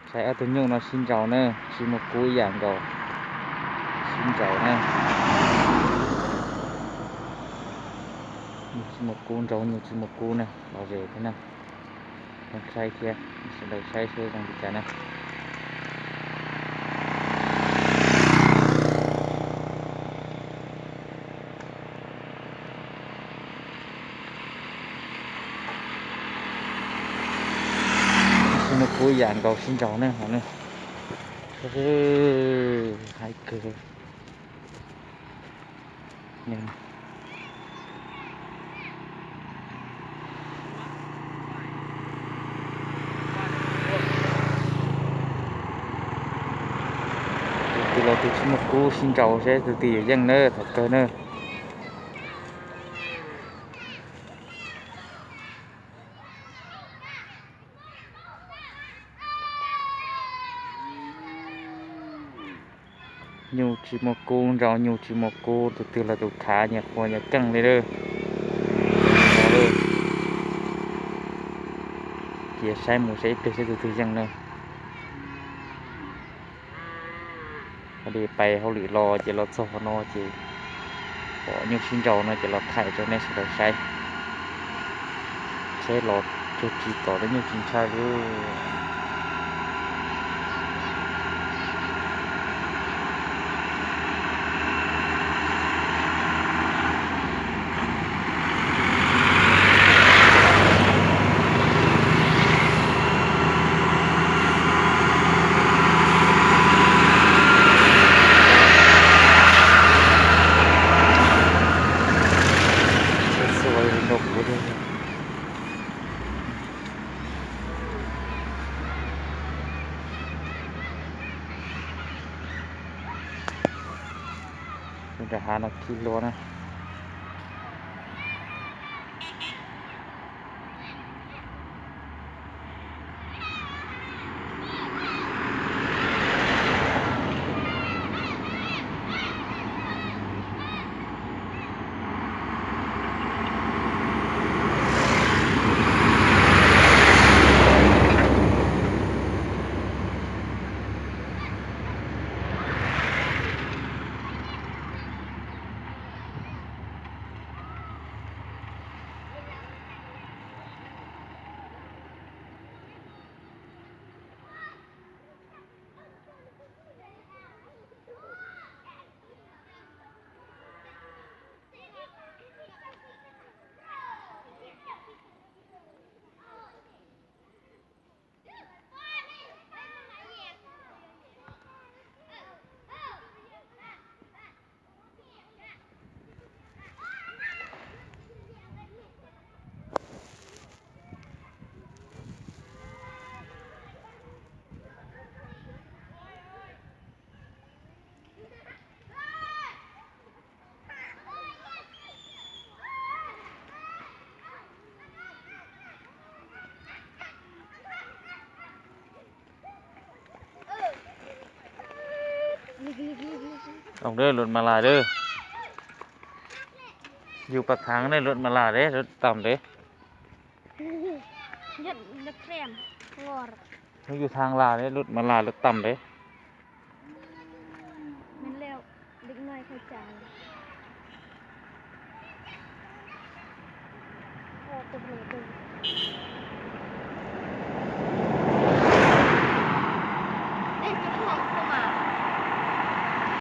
Saib ob tug nyuj no sib nraus na, tsis muaj kub ib yam nkaus, sib nraus na. Nyuj tsis muaj kub nraus, nyuj tsis muaj kub na, lom zem thiab na. Saib thiab, sawv daws saib seb zoo li cas na. Tsis muaj kub ib yam nkaus, sib nraus na, haib kawg. Tus twg los tus tsis muaj kub sib nraus seb tus twg yuav yeej na, thaum kawg na. Nyuj tsis muaj kub nraus, nyuj tsis muaj kub, tus twg los tus khav, nyias qhuas nyias keej li lawm. Cia saib mus saib ib pliag seb tus twg yeej na. Li pais hauj lwm los ces los txog qhov no ces pom nyuj sib nraus no ces los thaij rau nej sawv daws saib. Tsheb los cuag tsis tom, nyuj tsis ntshai li. Nram hav no khi hlua na. Luam mas las, yus pas khaav ne, luam mas las, luam tam ntev. Hnub yus thaaj las, luam mas las, luam tam ntev.